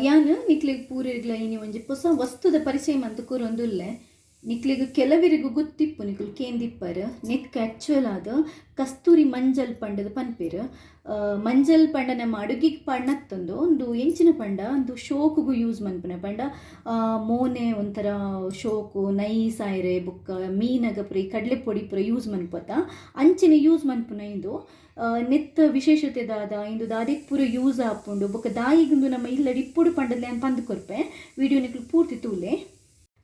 ಯಾನ್ ನಿಕ್ಲೆಗ್ ಪೂರೆರ್ಗ್ಲ ಇನಿ ಒಂಜಿ ಪೊಸ ವಸ್ತುದ ಪರಿಚಯ ಮಂತ್ ಕೊರೊಂದುಲ್ಲೆ. ನಿಕ್ಲೆಗ್ ಕೆಲವೆರೆಗ್ ಗೊತ್ತಿಪ್ಪು, ನಿಕುಲು ಕೇಂದಿಪ್ಪರ್. ನೆಕ್ಕ್ ಆಕ್ಚುಯಲ್ ಆದ್ ಕಸ್ತೂರಿ ಮಂಜಲ್ ಪಂಡ್ದ್ ಪನ್ಪೆರ್. ಮಂಜಲ್ ಪಂಡ ನಮ್ಮ ಅಡುಗೆಗ್ ಪಾಡ್ನತ್ತುಂದು. ಉಂದು ಎಂಚಿನ ಪಂಡ ಉಂದು ಶೋಕುಗು ಯೂಸ್ ಮನ್ಪುನ. ಪಂಡ ಮೋನೆ ಒಂಥರ ಶೋಕು ನೈಸ್ ಆಯೆರೆ ಬೊಕ್ಕ ಮೀನಗ ಪೂರ ಈ ಕಡಲೆ ಪೊಡಿ ಪೂರ ಯೂಸ್ ಮನ್ಪುವತ್ತ, ಅಂಚನೆ ಯೂಸ್ ಮನ್ಪುನ ಇಂದು. ನೆತ್ತ ವಿಶೇಷತೆ ದಾದ, ಇಂದು ದಾದೆಕ್ ಪೂರ ಯೂಸ್ ಆಪುಂಡು, ಬೊಕ್ಕ ದಾಯಿಗುಂದು ನಮ್ಮ ಇಲ್ಲಡ್ ಇಪ್ಪೊಡು ಪಂಡದ್ ಯಾನ್ ಪಂದ್ ಕೊರ್ಪೆ. ವಿಡಿಯೋ ನಿಕುಲು ಪೂರ್ತಿ ತೂಲೆ.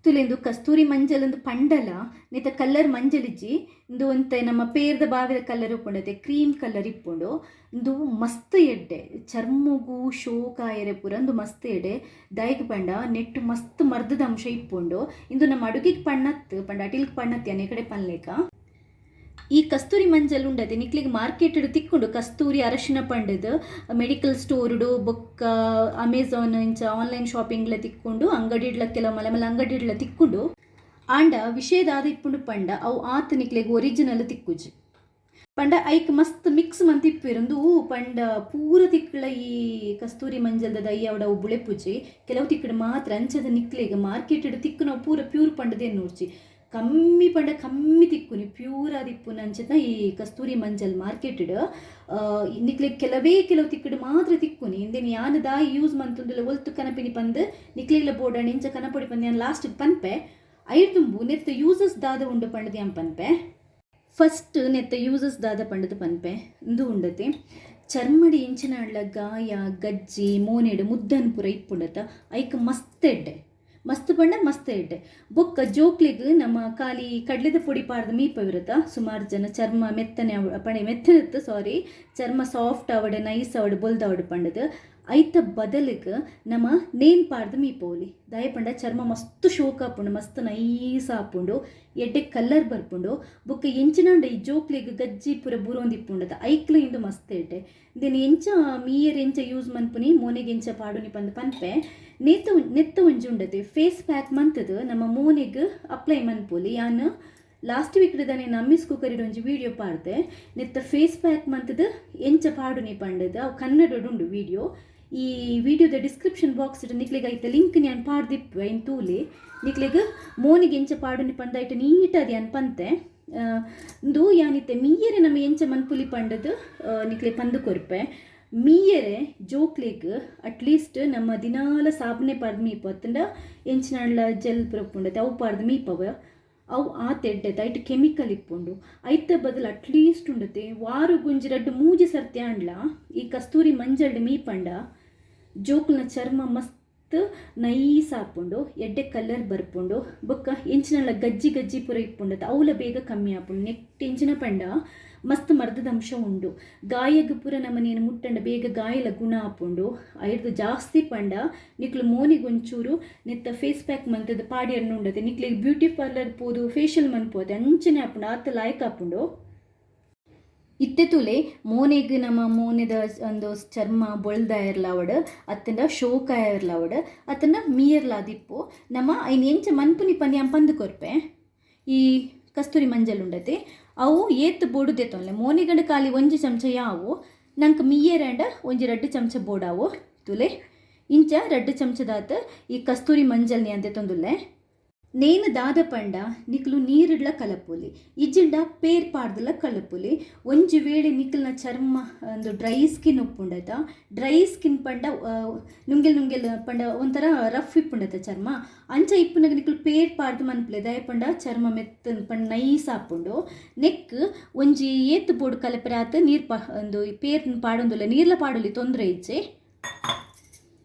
ತೂಲೆ, ಇಂದು ಕಸ್ತೂರಿ ಮಂಜಲ್ ಅಂದ್ ಪಂಡಲ ನೆತ್ತ ಕಲರ್ ಮಂಜಲ್ ಇಜ್ಜಿ. ಇಂದು ಒಂತೆ ನಮ್ಮ ಪೇರ್ದ ಬಾವೆದ ಕಲರ್ ಉಪ್ಪುಂಡು, ಕ್ರೀಮ್ ಕಲರ್ ಇಪ್ಪುಂಡು. ಇಂದು ಮಸ್ತ್ ಎಡ್ಡೆ ಚರ್ಮೊಗು, ಶೋಕ್ ಆಯೆರೆ ಪೂರ ಇಂದು ಮಸ್ತ್ ಎಡ್ಡೆ. ದಾಯೆಗ್ ಪಂಡ ನೆಟ್ಟ್ ಮಸ್ತ್ ಮರ್ದ್ದ ಅಂಶ ಇಪ್ಪುಂಡು. ಇಂದು ನಮ್ಮ ಅಡುಗೆಗ್ ಪಣ್ಣತ್ ಪಂಡ ಅಟಿಲ್ಗ್ ಪಣ್ಣತ್ ಯಾನ್ ಎಕಡೆ ಪನ್ಲೇಕ. ಈ ಕಸ್ತೂರಿ ಮಂಜಲ್ ಉಂಡತೆ ನಿಕ್ಲೆಗ್ ಮಾರ್ಕೆಟ್ ತಿಕ್ಕುಂಡು. ಕಸ್ತೂರಿ ಅರಶಿನ ಪಂಡದ್ ಮೆಡಿಕಲ್ ಸ್ಟೋರ್ಡು ಬೊಕ್ಕ ಅಮೆಜಾನ್ ಇಂಚ ಆನ್ಲೈನ್ ಶಾಪಿಂಗ್ಲ ತಿಕ್ಕುಂಡು. ಅಂಗಡಿಡ್ಲ, ಕೆಲವು ಮಲ್ಲ ಮಲ್ಲ ಅಂಗಡಿಡ್ಲ ತಿಕ್ಕುಂಡು. ಆಂಡ ವಿಷಯ ದಾದ ಇಪ್ಪುಂಡು ಪಂಡ ಅವು ಆತ್ ನಿಕ್ಲೆಗ್ ಒರಿಜಿನಲ್ ತಿಕ್ಕುಜಿ. ಪಂಡ ಐಕ್ ಮಸ್ತ್ ಮಿಕ್ಸ್ ಮಂತ್ ಇಪ್ಪುವೆರ್. ಉಂದು ಪಂಡ ಪೂರ ತಿಕ್ಕುಳ ಈ ಕಸ್ತೂರಿ ಮಂಜಲ್ದ ದೈ ಅವಡ ಅವು ಬುಳೆಪುಜಿ, ಕೆಲವು ತಿಕ್ಕುಡು ಮಾತ್ರ. ಅಂಚದ ನಿಕ್ಲೆಗ್ ಮಾರ್ಕೆಟ್ ತಿಕ್ಕುನವು ಪೂರ ಪ್ಯೂರ್ ಪಂಡದೇ ನೋಡ್ಚಿ. ಕಮ್ಮಿ ಪಂಡ ಕಮ್ಮಿ ತಿಕ್ಕುನಿ ಪ್ಯೂರ್ ಆದಿಪ್ಪುನ ಅಂಚದ ಈ ಕಸ್ತೂರಿ ಮಂಜಲ್ ಮಾರ್ಕೆಟ್ ನಿಕ್ಲೆಗ್ ಕೆಲವೇ ಕೆಲವು ತಿಕ್ಕುಡು ಮಾತ್ರ ತಿಕ್ಕುನಿ. ಇಂದೆನ್ ಯಾನ್ ದಾಯಿ ಯೂಸ್ ಮಂತುಂದುಲ್ಲ, ಒಲ್ತು ಕನಪಿನಿ ಪಂದ್ ನಿಕ್ಲೆಗ್ಲ ಬೋಡಾಂಡ ಇಂಚ ಕನಪೊಡಿ ಪಂದ್ ಯಾನ್ ಲಾಸ್ಟ್ ಪನ್ಪೆ. ಐರ್ದುಂಬು ನೆತ್ತ ಯೂಸಸ್ ದಾದ ಉಂಡು ಪಂಡದ್ ಯಾನ್ ಪನ್ಪೆ. ಫಸ್ಟ್ ನೆತ್ತ ಯೂಸಸ್ ದಾದ ಪಂಡದ್ ಪನ್ಪೆ. ಇಂದು ಉಂಡತೆ ಚರ್ಮಡಿ ಎಂಚಿನಾಂಡ್ಲ ಗಾಯ, ಗಜ್ಜಿ, ಮೋನೆಡ್ ಮುದ್ದನ್ ಪೂರ ಇಪ್ಪುಂಡತ, ಐಕ್ ಮಸ್ತ್ ಎಡ್ಡೆ. ಮಸ್ತ್ ಪಂಡ ಮಸ್ತ್ ಎಡ್ಡೆ. ಬೊಕ್ಕ ಜೋಕ್ಲೆಗ್ ನಮ್ಮ ಖಾಲಿ ಕಡ್ಲೆದ ಪೊಡಿ ಪಾಡ್ದ್ ಮೀಪವಿರತ ಸುಮಾರು ಜನ, ಚರ್ಮ ಮೆತ್ತನೆ ಪಂಡ ಮೆತ್ತನೆತ್ತು ಸಾರಿ, ಚರ್ಮ ಸಾಫ್ಟ್ ಆವಡ್, ನೈಸ್ ಆವಡ್, ಬೊಲ್ದಾವಡ್ ಪಂಡದ್. ಐತ ಬದಲಿಗೆ ನಮ ನೇನ್ ಪಾಡ್ದ್ ಮೀಪೊಲಿ. ದಾಯೆ ಪಂಡ ಚರ್ಮ ಮಸ್ತ್ ಶೋಕ್ ಆಪುಂಡು, ಮಸ್ತ್ ನೈಸ್ ಆಪುಂಡು, ಎಡ್ಡೆ ಕಲರ್ ಬರ್ಪುಂಡು. ಬೊಕ್ಕ ಎಂಚಿನಾಂಡ ಈ ಜೋಕ್ಲೆಗ್ ಗಜ್ಜಿ ಪೂರ ಬೂರೊಂದಿಪ್ಪುಂಡತ, ಐಕ್ಲ ಇಂದು ಮಸ್ತ್ ಎಡ್ಡೆ. ದೆನ್ ಎಂಚ ಮೀಯರ್, ಎಂಚ ಯೂಸ್ ಮನ್ಪುನಿ, ಮೋನೆಗ್ ಎಂಚ ಪಾಡುನಿ ಪಂದ್ ಪನ್ಪೆ. ನೇತ ನೆತ್ತ ಒಂಜಿ ಉಂಡತೆ ಫೇಸ್ ಪ್ಯಾಕ್ ಮಂತದ್ ನಮ್ಮ ಮೋನೆಗ್ ಅಪ್ಲೈ ಮನ್ಪೊಲಿ. ಯಾನ್ ಲಾಸ್ಟ್ ವೀಕ್ ದಾನೆ ನಮ್ಮಿಸ್ ಕುಕ್ಕರಿಡ್ ಒಂಜಿ ವಿಡಿಯೋ ಪಾಡ್ದೆ, ನೆತ್ತ ಫೇಸ್ ಪ್ಯಾಕ್ ಮಂತದ್ ಎಂಚ ಪಾಡುನಿ ಪಂಡದ್. ಅವು ಕನ್ನಡಡ್ ಉಂಡು ವಿಡಿಯೋ. ಈ ವಿಡಿಯೋದ ಡಿಸ್ಕ್ರಿಪ್ಷನ್ ಬಾಕ್ಸ್ ನಿಕ್ಲೆಗ್ ಐತ ಲಿಂಕ್ ಯಾನ್ ಪಾಡ್ದಿಪ್ಪುವೆ, ಐನ್ ತೂಲೆ. ನಿಕ್ಲೆಗ್ ಮೋನಿಗೆ ಎಂಚ ಪಾಡುನಿ ಪಂದ್ ಐಟ್ ನೀಟಾದ್ ಯಾನ್ ಪಂತೆ. ಇಂದು ಯಾನಿತ್ತೆ ಮೀಯೆರೆ ನಮ್ಮ ಎಂಚ ಮನ್ಪುಲಿ ಪಂಡದ್ ನಿಕ್ಲೆ ಪಂದ್ ಕೊರ್ಪೆ. ಮೀಯೆರೆ ಜೋಕ್ಲೆಗ್ ಅಟ್ಲೀಸ್ಟ್ ನಮ್ಮ ದಿನಾಲ ಸಾಬನೆ ಪಾಡ್ದ್ ಮೀಪ ಅತ್ತಂಡ ಎಂಚಿನಾಂಡ್ಲ ಜೆಲ್ ಪೂರ ಉಪ್ಪುಂಡತೆ, ಅವು ಪಾಡ್ದ್ ಮೀಪವ. ಅವು ಆತ್ ಎಡ್ಡೆತ, ಐಟ್ ಕೆಮಿಕಲ್ ಇಪ್ಪುಂಡು. ಐತ ಬದಲು ಅಟ್ಲೀಸ್ಟ್ ಉಂಡತೆ ವಾರಗೊಂಜಿ ರಡ್ಡ್ ಮೂಜಿ ಸರ್ತಿ ಆಂಡ್ಲ ಈ ಕಸ್ತೂರಿ ಮಂಜಲ್ಡ್ ಮೀಪಂಡ ಜೋಕುಲ್ನ ಚರ್ಮ ಮಸ್ತ್ ನೈಸ್ ಆಪುಂಡು, ಎಡ್ಡೆ ಕಲರ್ ಬರ್ಪುಂಡು. ಬೊಕ್ಕ ಎಂಚಿನಲ ಗಜ್ಜಿ ಗಜ್ಜಿ ಪೂರ ಇಪ್ಪುಂಡತ, ಅವುಲ ಬೇಗ ಕಮ್ಮಿ ಆಪುಂಡು. ನೆಕ್ಟ್ ಎಂಚಿನ ಪಂಡ ಮಸ್ತ್ ಮರ್ದದ ಅಂಶ ಉಂಡು. ಗಾಯಗ್ ಪೂರ ನಮನೇನು ಮುಟ್ಟಂಡ ಬೇಗ ಗಾಯಲ ಗುಣ ಆಪುಂಡು. ಐರ್ದ್ ಜಾಸ್ತಿ ಪಂಡ ನಿಕ್ಲು ಮೋನಿಗ್ ಒಂಚೂರು ನೆತ್ತ ಫೇಸ್ ಪ್ಯಾಕ್ ಮಂತದ್ ಪಾಡಿಯರ್ನ ಉಂಡತೆ ನಿಕ್ಲೆಗ್ ಬ್ಯೂಟಿ ಪಾರ್ಲರ್ ಪೋದು ಫೇಶಿಯಲ್ ಮನ್ಪುವತೆ ಅಂಚನೆ ಆಪುಂಡು, ಆತ್ ಲಾಯ್ಕ್ ಆಪುಂಡು. ಇತ್ತೆ ತೂಲೆ, ಮೋನೆಗ್ ನಮ್ಮ ಮೋನೆದ ಒಂದು ಚರ್ಮ ಬೊಲ್ದಾಯರ್ಲಾವಡ್ ಅತ್ತಂಡ ಶೋಕ ಆಯರ್ಲಾವಡ್ ಅತ್ತಂಡ ಮೀಯರ್ಲಾದಿಪ್ಪು, ನಮ್ಮ ಐನ್ ಎಂಚ ಮನ್ಪುನಿ ಪಂದ್ ಯಾನ್ ಪಂದ್ ಕೊರ್ಪೆ. ಈ ಕಸ್ತೂರಿ ಮಂಜಲ್ ಉಂಡತೆ, ಅವು ಏತ್ ಬೋಡು ದೆತ್ತೊನ್ಲೆ. ಮೋನೆಗಂಡ ಖಾಲಿ ಒಂಜಿ ಚಮಚ ಯಾವು, ನಂಕ್ ಮೀಯೆರಂಡ ಒಂಜಿ ರಡ್ಡ್ ಚಮಚ ಬೋಡಾವು. ತೂಲೆ, ಇಂಚ ರಡ್ಡ್ ಚಮಚದಾತ್ ಈ ಕಸ್ತೂರಿ ಮಂಜಲ್ ಯಾನ್ ದೆತ್ತೊಂದುಲ್ಲೆ. ನೇನು ದಾದ ಪಂಡ ನಿಕ್ಲು ನೀರುಡ್ಲ ಕಲಪೊಲಿ, ಇಜ್ಜಿಂಡ ಪೇರ್ ಪಾಡ್ದಲ ಕಲಪೊಲಿ. ಒಂಜಿ ವೇಳೆ ನಿಕ್ಲ್ನ ಚರ್ಮ ಒಂದು ಡ್ರೈ ಸ್ಕಿನ್ ಉಪ್ಪುಂಡತ, ಡ್ರೈ ಸ್ಕಿನ್ ಪಂಡ ನುಂಗೆಲ್ ನುಂಗೆಲ್ ಪಂಡ ಒಂಥರ ರಫ್ ಇಪ್ಪುಂಡತ ಚರ್ಮ, ಅಂಚ ಇಪ್ಪುನಗ ನಿಕ್ಲು ಪೇರ್ ಪಾಡ್ದ್ ಮನ್ಪುಲೆ. ದಾಯೆ ಪಂಡ ಚರ್ಮ ಮೆತ್ತ ಪಂಡ ನೈಸ್ ಆಪುಂಡು. ನೆಕ್ ಒಂಜಿ ಏತ್ ಬೋಡು ಕಲಪೆರೆ ಆತ್ ನೀರ್ ಪ ಒಂದು ಪೇರ್ ಪಾಡೊಂದುಲ್ಲ. ನೀರ್ಲ ಪಾಡೊಲಿ, ತೊಂದರೆ ಇಜ್ಜಿ.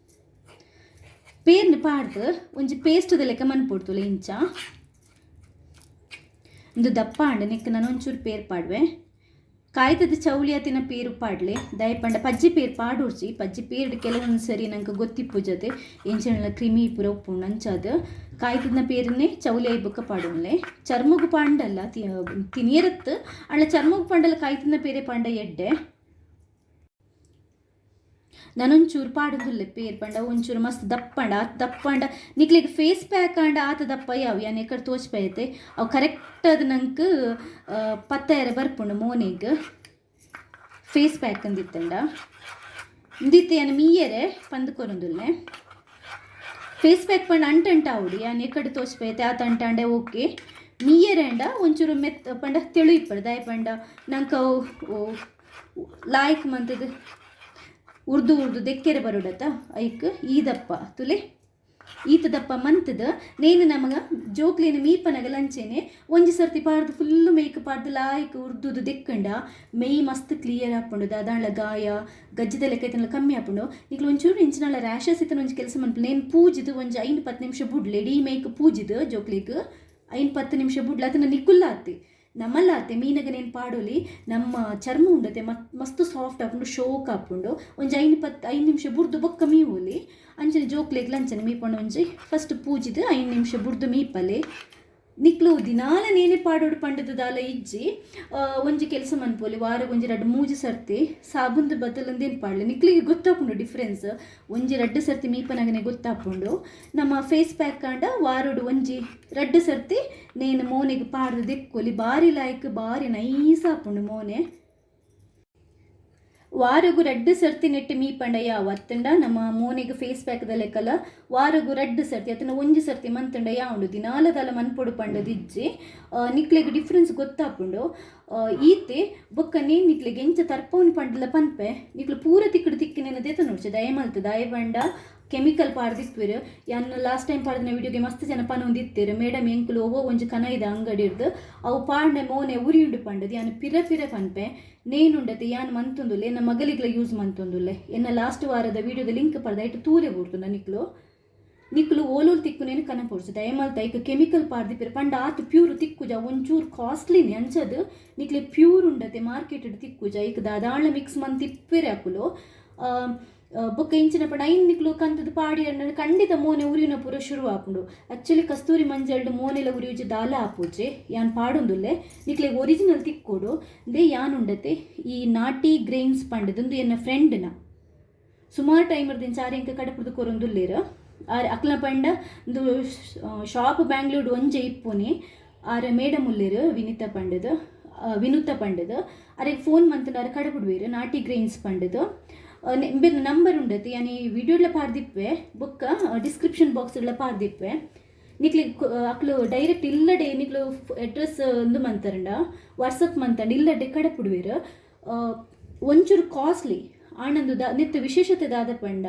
ಪೇರ್ನ್ ಪಾಡ್ದ್ ಒಂಜಿ ಪೇಸ್ಟ್ ದ ಲೆಕ್ಕ ಮನ್ಪೊಡು. ಇಂಚ ಇಂದು ದಪ್ಪ ಆಂಡ್. ನೆಕ್ ನನ ಒಂಚೂರು ಪೇರ್ ಪಾಡ್ವೆ. ಕಾಯ್ತದ ಚೌಲಿ ಆತಿನ ಪೇರು ಪಾಡ್ಲೆ. ದಾಯೆ ಪಂಡ ಪಜ್ಜಿ ಪೇರ್ ಪಾಡೊಡ್ಚಿ. ಪಜ್ಜಿ ಪೇರ್ಡ್ ಕೆಲವೊಂದು ಸರಿ ನಂಗೆ ಗೊತ್ತಿಪ್ಪುಜತೆ, ಎಂಚಿನ ಕ್ರಿಮಿ ಪೂರ ಉಪ್ಪುಂಡು. ಅಂಚಾದ್ ಕಾಯ್ತದ ಪೇರನ್ನೇ ಚೌಲಿ ಆಯಿ ಬೊಕ್ಕ ಪಾಡೊನ್ಲೆ. ಚರ್ಮಗು ಪಾಂಡಲ್ಲ ತಿನಿಯರತ್ ಅಂಡ ಚರ್ಮಗು ಪಾಂಡಲ್ಲ ಕಾಯ್ತದ ಪೇರೆ ಪಾಂಡ ಎಡ್ಡೆ. ನಾನೊಂಚೂರು ಪಾಡೊಂದುಲ್ಲೆ ಪೇರ್. ಪಂಡ ಒಂಚೂರು ಮಸ್ತ್ ದಪ್ಪಂಡ ಆತ್ ದಪ್ಪಂಡ ನಿಕ್ಲೆಗ್ ಫೇಸ್ ಪ್ಯಾಕ್ ಆಂಡ ಆತ ದಪ್ಪ ಯಾವು. ಯಾನ್ ಎಕಡೆ ತೋಚ್ಪೈತೆ, ಅವು ಕರೆಕ್ಟ್ ಅದು ನಂಕ್ ಪತ್ತಾಯರ ಬರ್ಪುಂಡು ಮೋನೆಗ್ ಫೇಸ್ ಪ್ಯಾಕ್ ಅಂದಿತ್ತಂಡ. ಇಂದಿತ್ತೆ ಮೀಯರೆ ಪಂದ್ ಕೊರೊಂದುಲ್ಲೆ ಫೇಸ್ ಪ್ಯಾಕ್ ಪಂಡ ಅಂಟಂಟ ಆವೊಡು ಯಾನ್ ಎಕಡೆ ತೋಚ್ಪೈತೆ ಆತ ಅಂಟಾಂಡೆ ಓಕೆ ಮೀಯರೆಂಡ ಒಂಚೂರು ಮೆತ್ತ ಪಂಡ ತೆಳು ಇಪ್ಪಡು ದಾಯ ಪಂಡ ನಂಕ ಲಾಯ್ಕ್ ಮಂತದ ಉರ್ದು ಉರ್ದು ದೆಕ್ಕೆರೆ ಬರೋಡತ್ತ ಐಕ್ ಈದಪ್ಪ ತುಲೆ ಈತ ದಪ್ಪ ಮಂತದ ನೇನು ನಮಗ ಜೋಕ್ಲೇನು ಮೀಪನಗ ಲಂಚೇನೆ ಒಂಜಿ ಸರ್ತಿ ಪಾಡ್ದು ಫುಲ್ಲು ಮೇಕ್ ಪಾಡ್ದು ಲಾಯ್ಕ್ ಉರ್ದುದು ದೆಕ್ಕಂಡ ಮೇಯ್ ಮಸ್ತ್ ಕ್ಲಿಯರ್ ಆಪುಂಡು ದಾದಾಂಡ್ಲ ಗಾಯ ಗಜ್ಜದ ಲೆಕ್ಕ ಇತ್ತಂಡ್ಲ ಕಮ್ಮಿ ಆಪುಂಡು ನಿಕ್ಲು ಒಂಚೂರು ಇಂಚಿನಾಳ ರ್ಯಾಷಸ್ ಇತ್ತನ ಒಂಜಿ ಕೆಲಸ ಮನ್ಪುಲೆ ನೇನು ಪೂಜಿದು ಒಂಜಿ 5-10 ನಿಮಿಷ ಬುಡ್ಲೆ ಇಡೀ ಮೇಕ್ ಪೂಜಿದು ಜೋಕ್ಲಿಗ್ 5-10 ನಿಮಿಷ ಬುಡ್ಲೆ ಅದನ್ನ ನಿಕ್ಕುಲ್ಲಾತಿ ನಮ್ಮಲ್ಲಾತೆ ಮೀನಗ ನೇನು ಪಾಡೋಲಿ ನಮ್ಮ ಚರ್ಮ ಉಂಡತೆ ಮಸ್ತ್ ಸಾಫ್ಟ್ ಆಪುಂಡು ಶೋಕ್ ಆಪುಂಡು ಒಂಜಿ 5-10 ನಿಮಿಷ ಬುಡ್ದು ಬೊಕ್ಕ ಮೀವೊಲಿ ಅಂಚನೆ ಜೋಕ್ಲೆಗ್ಲ ಅಂಚನೆ ಮೀಪೊಂಡು ಒಂಜಿ ಫಸ್ಟ್ ಪೂಜಿದು 5 ನಿಮಿಷ ಬುಡ್ದು ಮೀಪಲೆ ನಿಕ್ಲು ದಿನಾಲ ನೇನೆ ಪಾಡೋಡು ಪಂಡದ ದಾಲ ಇಜ್ಜಿ ಒಂಜಿ ಕೆಲಸ ಮನ್ಪೊಲಿ ವಾರಗ್ ಒಂಜಿ 2-3 ಸರ್ತಿ ಸಾಬುಂದ ಬದಲಂದೇನು ಪಾಡ್ಲೆ ನಿಕ್ಲಿಗೆ ಗೊತ್ತಾಪುಂಡು ಡಿಫ್ರೆನ್ಸ್ ಒಂಜಿ 2 ಸರ್ತಿ ಮೀಪನಗನೆ ಗೊತ್ತಾಪುಂಡು ನಮ್ಮ ಫೇಸ್ ಪ್ಯಾಕ್ ಆಂಡ ವಾರೋಡು ಒಂಜಿ 2 ಸರ್ತಿ ನೇನು ಮೋನೆಗೆ ಪಾಡ್ದು ದೆಕ್ಕೊಲಿ ಬಾರಿ ಲಾಯ್ಕ್ ಬಾರಿ ನೈಸ್ ಆಪುಂಡು ಮೋನೆ ವಾರಗು 2 ಸರ್ತಿ ನೆಟ್ಟು ಮೀಪಂಡ ಯಾವ ಅತ್ತಂಡ ನಮ್ಮ ಮೋನೆಗೆ ಫೇಸ್ ಪ್ಯಾಕ್ದ ಲೆಕ್ಕಲ ವಾರಗು 2 ಸರ್ತಿ ಅತ್ತಂಡ ಒಂಜಿ ಸರ್ತಿ ಮಂತಂಡ ಯಾವುಂಡು ದಿನಾಲದಾಲ ಮನ್ಪೊಡು ಪಂಡದ ಇಜ್ಜಿ ನಿಕ್ಲೆಗ್ ಡಿಫ್ರೆನ್ಸ್ ಗೊತ್ತಾಪುಂಡು ಈತೆ ಬೊಕ್ಕ ನೇನ್ ನಿಕ್ಲೆಗ್ ಎಂಚ ತರ್ಪವನ್ ಪಂಡಲ ಪನ್ಪೆ ನಿಕ್ಲು ಪೂರ ತಿಕ್ಕಡು ತಿಕ್ಕಿನೇನ ದೇತ ನೋಡ್ಚೆ ದಯಮಲ್ತು ದಯ ಪಂಡ ಕೆಮಿಕಲ್ ಪಾಡ್ದಿತ್ವೆರ್ ಯಾನ್ ಲಾಸ್ಟ್ ಟೈಮ್ ಪಾಡ್ದಿನ ವಿಡಿಯೋಗೆ ಮಸ್ತ್ ಜನ ಪನೊಂದಿತ್ತೆರ್ ಮೇಡಮ್ ಎಂಕುಲು ಒವ್ವೋ ಒಂಜಿ ಕನ ಇದೆ ಅಂಗಡಿ ಇರ್ದು ಅವು ಪಾಡ್ನೆ ಮೋನೆ ಉರಿಯುಂಡು ಪಂಡದು ಯಾನ್ ಪಿರ ಪಿರ ಪನ್ಪೆ ನೇನುಂಡತೆ ಯಾನ್ ಮಂತೊಂದುಲ್ಲೆ ಎನ್ನ ಮಗಲಿಗ್ಲ ಯೂಸ್ ಮಂತೊಂದುಲ್ಲೆ ಎನ್ನ ಲಾಸ್ಟ್ ವಾರದ ವಿಡಿಯೋದ ಲಿಂಕ್ ಪಡ್ದ ಇಟ್ಟು ತೂರೆ ಬೂರ್ತುಂಡ ನಿಕ್ಲು ನಿಕ್ಲು ಓಲೋಲ್ ತಿಕ್ಕುನೇನು ಕನಪೊಡ್ಸು ದಯಮಲ್ತ ಐಕ್ ಕೆಮಿಕಲ್ ಪಾಡ್ದಿಪ್ಪೆರ್ ಪಂಡ ಆತ್ ಪ್ಯೂರ್ ತಿಕ್ಕುಜ ಒಂಚೂರು ಕಾಸ್ಟ್ಲಿನೇ ಅಂಚದು ನಿಕ್ಲೆ ಪ್ಯೂರ್ ಉಂಡತೆ ಮಾರ್ಕೆಟ್ ತಿಕ್ಕುಜ ಐಕ್ ದಾದಾಳ ಮಿಕ್ಸ್ ಮಂತಿಪ್ಪೆರೆ ಅಕುಲು ಬೊಕ್ಕ ಇಂಚಿನ ಪಂಡ ಐನ್ ನಿಕ್ಲು ಕಂತದ ಪಾಡಿ ಖಂಡಿತ ಮೋನೆ ಉರಿಯುನ ಪೂರ ಶುರು ಆಪುಂಡು ಆಕ್ಚುಲಿ ಕಸ್ತೂರಿ ಮಂಜಲ್ಡ್ ಮೋನೆಲ ಉರಿಯುಜಿ ದಾಲ ಆಪುಜೆ ಯಾನ್ ಪಾಡೊಂದುಲ್ಲೆ ನಿಕ್ಲೆ ಒರಿಜಿನಲ್ ತಿಕ್ಕೋಡು they ಯಾನ್ ಉಂಡತೆ ಈ ನಾಟಿ ಗ್ರೈನ್ಸ್ ಪಂಡದಂದು ಎನ್ನ ಫ್ರೆಂಡ್ನ ಸುಮಾರು ಟೈಮ್ ಇರ್ದಿನ ಚಾರಿ ಇಂಕ ಕಡಪುಡ್ದು ಕೊರೊಂದುಲ್ಲೇರ್ ಆರ್ ಅಕ್ಲ ಪಂಡ ಇಂದು ಶಾಪ್ ಬ್ಯಾಂಗ್ಳೂರ್ ಒಂಜೆ ಇಪ್ಪುನಿ ಆರ್ ಮೇಡಮ್ ಉಲ್ಲೇರು ವಿನಿತಾ ಪಂಡದ ವಿನುತ ಪಂಡದ ಅರೆಗ್ ಫೋನ್ ಮಂತಂಡ ಅರೆ ಕಡಪುಡ್ವೇರು ನಾಟಿ ಗ್ರೈನ್ಸ್ ಪಂಡದ ಇಂಬೆರ್ ನಂಬರ್ ಉಂಡತೆ ಯಾನಿ ವಿಡಿಯೋಡ್ಲ ಪಾಡ್ದಿಪ್ಪೆ ಬೊಕ್ಕ ಡಿಸ್ಕ್ರಿಪ್ಷನ್ ಬಾಕ್ಸ್ಡ್ಲ ಪಾಡ್ದಿಪ್ಪೆ ನಿಕ್ಲೆ ಅಕ್ಲು ಡೈರೆಕ್ಟ್ ಇಲ್ಲಡೆ ನಿಕ್ಲು ಅಡ್ರೆಸ್ ಒಂದು ಮಂತರಂಡ ವಾಟ್ಸಪ್ ಮಂತಂಡ ಇಲ್ಲಡೆ ಕಡಪುಡ್ವೇರು ಒಂಚೂರು ಕಾಸ್ಟ್ಲಿ ಆನಂದು the ನೆತ್ತ ವಿಶೇಷತೆ ದಾದ ಪಂಡ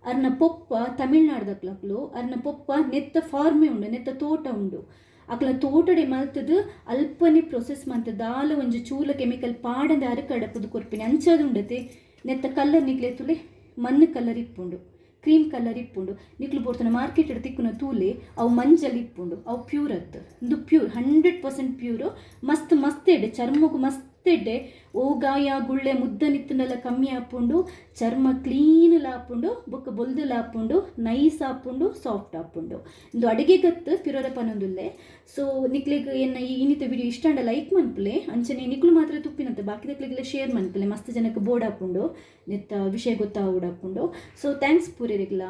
ಅರ್ನ ಪೊಪ್ಪ ತಮಿಳ್ನಾಡ್ದಕ್ಲಕ್ಲು ಅರ್ನ ಪೊಪ್ಪ ನೆತ್ತ ಫಾರ್ಮೇ ಉಂಡು ನೆತ್ತ ತೋಟ ಉಂಡು ಅಕ್ಲ ತೋಟಡೆ ಮಲ್ತದು ಅಲ್ಪನೆ ಪ್ರೊಸೆಸ್ ಮಂತ ದಾಲ ಒಂಜಿ ಚೂಲ ಕೆಮಿಕಲ್ ಪಾಡಂದ ಅರ ಕಡಪುದು ಕೊರ್ಪಿನಿ ಅಂಚದು ಉಂಡತೆ ನೆತ್ತ ಕಲ್ಲರ್ ನಿಕ್ಲೆ ತುಲೆ ಮಣ್ಣು ಕಲರ್ ಇಪ್ಪುಂಡು ಕ್ರೀಮ್ ಕಲರ್ ಇಪ್ಪುಂಡು ನಿಕ್ಲು ಬೋರ್ತನ ಮಾರ್ಕೆಟ್ ತಿಕ್ಕುನ ತೂಲೆ ಅವು ಮಂಜಲ್ ಇಪ್ಪುಂಡು ಅವು ಪ್ಯೂರ್ ಅತ್ತು ಇಂದು ಪ್ಯೂರ್ 100% ಪ್ಯೂರು ಮಸ್ತ್ ಮಸ್ತ್ ಎಡ್ಡೆ ಚರ್ಮಗು ಮಸ್ತ್ ಎಡ್ಡೆ ಓ ಗಾಯ ಗುಳ್ಳೆ ಮುದ್ದನಿತ್ತುಂಡಲ ಕಮ್ಮಿ ಆಪುಂಡು ಚರ್ಮ ಕ್ಲೀನ್ ಲಾಪುಂಡು ಬೊಕ್ಕ ಬೊಲ್ದು ಲಾಪುಂಡು ನೈಸ್ ಆಪುಂಡು ಸಾಫ್ಟ್ ಆಪುಂಡು ಇಂದು ಅಡುಗೆ ಗತ್ತು ಪಿರೋರ ಪನೊಂದುಲ್ಲೆ ಸೊ ನಿಕ್ಲೆಗ್ ಎನ್ನ ಈ ಇನ್ನಿತ ವಿಡಿಯೋ ಇಷ್ಟ ಅಂಡ ಲೈಕ್ ಮನ್ಪುಲೆ ಅಂಚನೆ ನಿಕ್ಲು ಮಾತ್ರ ತುಪ್ಪಿನಂತೆ ಬಾಕಿದಕ್ಲೆಗೆಲ್ಲ ಶೇರ್ ಮನ್ಪುಲೆ ಮಸ್ತ್ ಜನಕ್ಕೆ ಬೋರ್ಡ್ ಆಪುಂಡು ನೆತ್ತ ವಿಷಯ ಗೊತ್ತಾವುಡಾಪುಂಡು ಸೊ thanks ಪೂರೆರೆಗ್ಲ.